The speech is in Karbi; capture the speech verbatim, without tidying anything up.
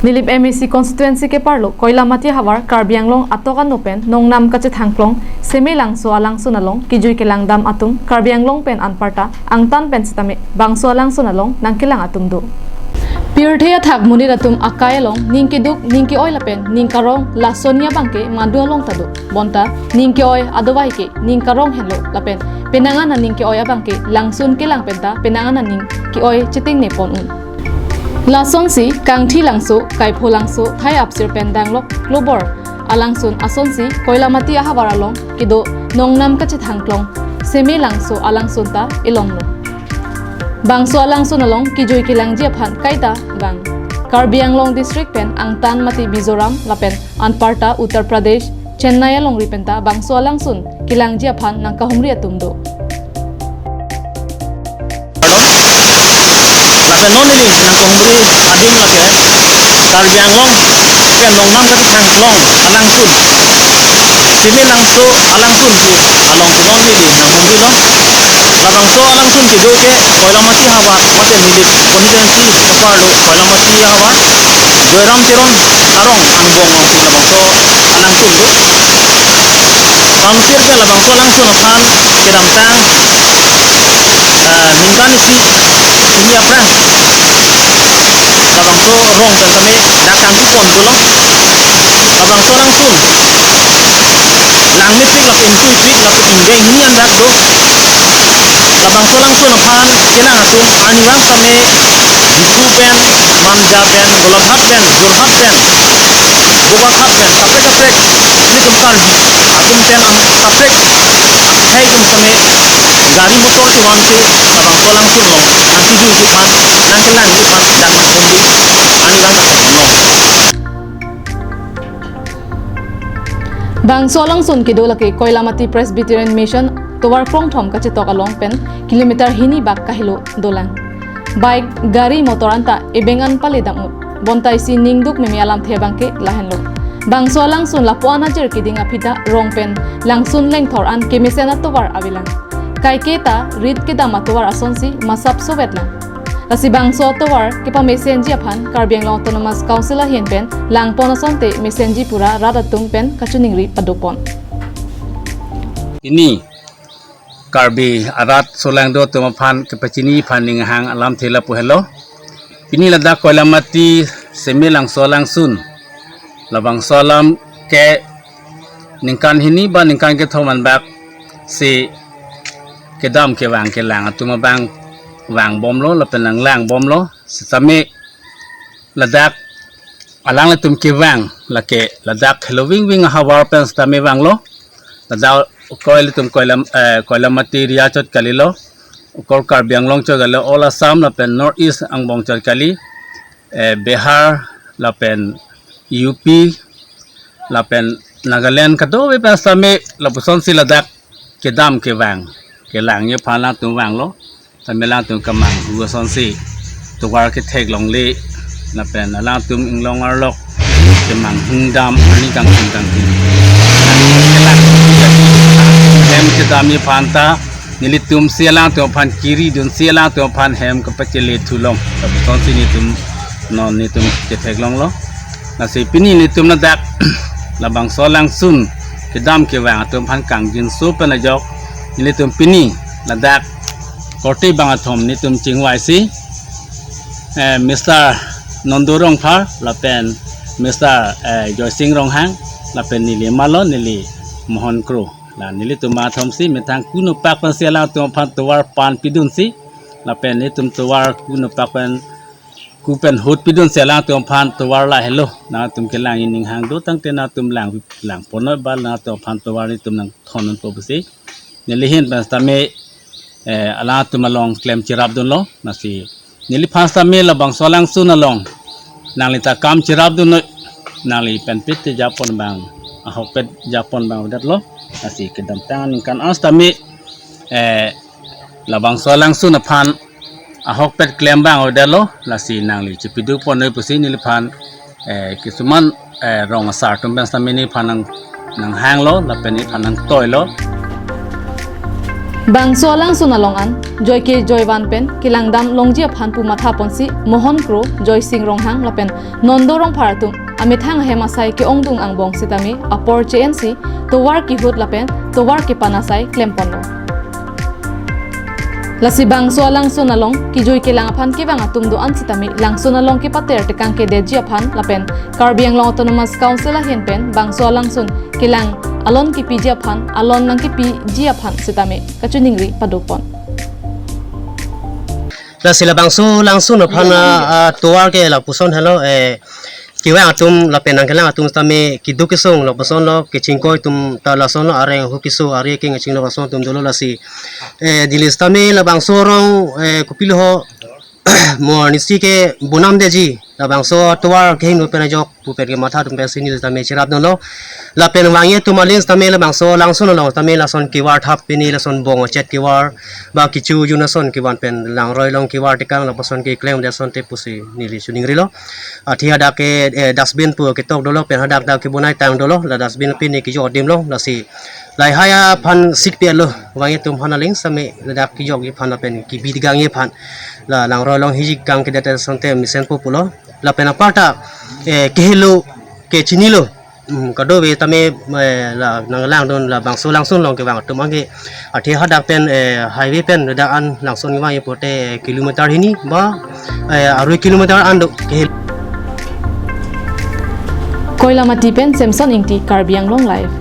Nilip M A C constituency keparlo Koilamati havar Karbi Anglong atok ano pen nongnam kachethangklong Seme Langso alangsun along kejui kelangdam atum Karbi Anglong pen anparta angtan pen sitame bangso alangsun along nangkelang atum do. Pirthe athak monit atum akai along ning keduk ning ke-oi lapen ning karong lasonji abangke madu along ta do. Bonta ning ke-oi adovai ke ning karong henlo lapen penang an aning ke-oi abangke langsun kelang penta penang an aning ke-oi chetingne pon un. Lasonsi Kangthi Langso, Kaipho Langso, Thai Apsir pen danglok Klobor alangsun asonsi Koilamati ahavar along kedo nongnam kachethangklong Seme Langso alangsun ta elonglo. Bangso alangsun along kejui kelangji aphan kaita vang. Karbi Anglong district pen angtan mate Mizoram lapen anparta Uttar Pradesh, Chennai alongri penta bangso alangsun kelangji aphan nangkahumri atum do. Lapen non neli nangkahumri adim lake Karbi Anglong pen nongnam kachethangklong alangsun Seme Langso alangsun pu along ke non neli nangkahumrilo. Labangso alangsun kedo ke Koilamati havar mate Nilip constituency keparlo Koilamati havar Joyram Teron arong angbong alongsi labangso alangsun do. Pamsir ke labangso alangsun aphan kedamtang, eh, ningkan isi hini aphrang labangso rong pen tame dak kangkupon dolo. Labangso alangsun langmepik lapen chuipik lapen ingbeng hini andak do. Labangso alangsun aphan kelang atum arnivang tame Diphu pen, Manja pen, Golaghat pen, Jorhat pen, Bobakhat pen, kaprek kaprek ilitum Karbi atum pen ang kaprek akhei atum tame gari motor kevang ke labangso alangsun along nangkejui aphan, nangkelangji aphan, dan nangkahumri arnivang kaprek nong. Bangso alangsun kedo lake Koilamati Presbyterian Mission tovar krongthom kachetok along pen kilometer hini bak kahelo dolang. Bike, gari, motor anta ebeng an pale dam-ut. Bonta isi ningduk meme alamthe abangke lahenlo. Bangso alangsun lapu-an ajir keding aphi ta rong pen langsun lengthor an kemesen atovar avelang. Kaike ta rit kedam atovar asonsi masap sovetlang. Lasi bangso atovar kepamesenji aphan Karbi Anglong Autonomous Council ahin pen langpon asonte mesenji pura rat atum pen kachiningri padopon. Pini Karbi arat solangdo atum aphan kepachini aphan ning hang alamthe lapu helo. Pini ladak Koilamati Seme Langso alangsun, labangso alam ke ningkan hini ba ningkan kethom anbak si kedam kevang kelang atum abang vangbomlo lapen nanglangbomlo. Sitame ladak alanglitum kevang lake ladak heloving ving ahavar pen sitame vanglo. Ladak okor ilitum Koilam, eh, Koilamati area chot kalilo. Okor Karbi Anglong chot kalilo, all Assam lapen North East angbong chot kali, eh, Bihar lapen U P lapen Nagaland kadokave pen sitame lapusonsi ladak kedam kevang kelangji aphan alangtum vanglo. Tame alangtum kemanghu asonsi tovar ketheklongle lapen alangtum inglong arlok kemanghu dam arni kangthim kangthim. Hem kedamji aphan ta nelitum si alangtum aphan kiridunsi alangtum aphan hem kepachele thulong. Lapusonsi nelitum non nelitum ketheklonglo. Lasi pini nelitum ladak labangso alangsun kedam kevang atum aphan kangjinso pen ajok nelitum pini ladak korte bang athom nelitum chingvaisi, eh, Mister Nondo Rongphar lapen Mister, eh, Joysing Ronghang lapen neli malo neli Mohon Kro. La nelitum athomsi methang kunupak pensi alangtum aphan tovar pan pidunsi lapen nelitum tovar kunupak pen ku pen hut pidunsi alangtum aphan tovar lahelo. Nangtum kelang ining hang do tangte nangtum lang lang ponoi ba alangtum aphan tovar nelitum nangthon unpo pusi neli ahin pen sitame, eh, alangtum along klem cherapdunlo. Lasi neliphan sitame labangso alangsun along nangli ta kam cherapdunnoi, nangli pen pit te japon abang ahokpet japon abang avedetlo. Lasi kedamtang ningkan an sitame, eh, labangso alangsun aphan ahokpet klem abang avedetlo. Lasi nangli chepiduk ponnoi pusi neliphan, eh, kisuman, eh, rong asar atum pen sitame neliphan nang nanghanglo lapen neliphan nangtoilo. Bangso alangsun along an joike joivan pen kelangdam longji aphan pu matha ponsi Mohon Kro, Joysing Ronghang lapen Nondo Rongphar atum amethang ahem asai ke-ongdung angbong sitame apor che-ensi tovar kehut lapen tovar kepan asai klem ponlo. Lasi bangso alangsun along kejui kelang aphan kevang atum do-an sitame langsun along kepater tekang kedetji aphan lapen Karbi Anglong Autonomous Council ahin pen bangso alangsun kelang alon kepiji aphan, alon nangkepiji aphan sitame kachiningri padopon. Lasi labangso alangsun aphan, ah, ah, tovar ke lapuson helo, eh, kevang atum lapen nangkelang atum sitame keduk kesung lapuson lo, kechingkoi atum ta lason lo, areng hu keso, ari keng chinglo lason atum dolo lasi. Eh, neli sitame labangso arong, eh, kopilo ho, mo nisi ke bonam detji, labangso tovar kehingno pen ajok pu pen kematha atum pensi neli sitame cherap dunlo. Lapen vangji atum alin sitame labangso alangsun along sitame lason kevar thap pini lason bong achet kevar ba kecho jun ason kevan pen langroi along kevar tekang lapuson keklem det asonte pusi neli chiningrilo. Athe hadak ke, eh, dustbin pu ketok dolo pen hadak dak kebonai tang dolo, la dustbin pini kejok adim long lasi lahai aphan sikpelo, vangji atum aphan aling sitame ladak kejokji aphan lapen kebi tekangji aphan, la langroi along hiji kang kedet asonte mesenpo pulo. Lapen aparta, eh, kehelo, kechinilo. Hmm, kadokave tame, eh, la nanglangdun labangso alangsun along kevang atum anke athe hadak pen, eh, highway pen ladak an langsun kevang ipote kilometer hini ba, eh, arui kilometer an do kehelo. Koilamati pen Samson Ingti, Karbi Anglong Live.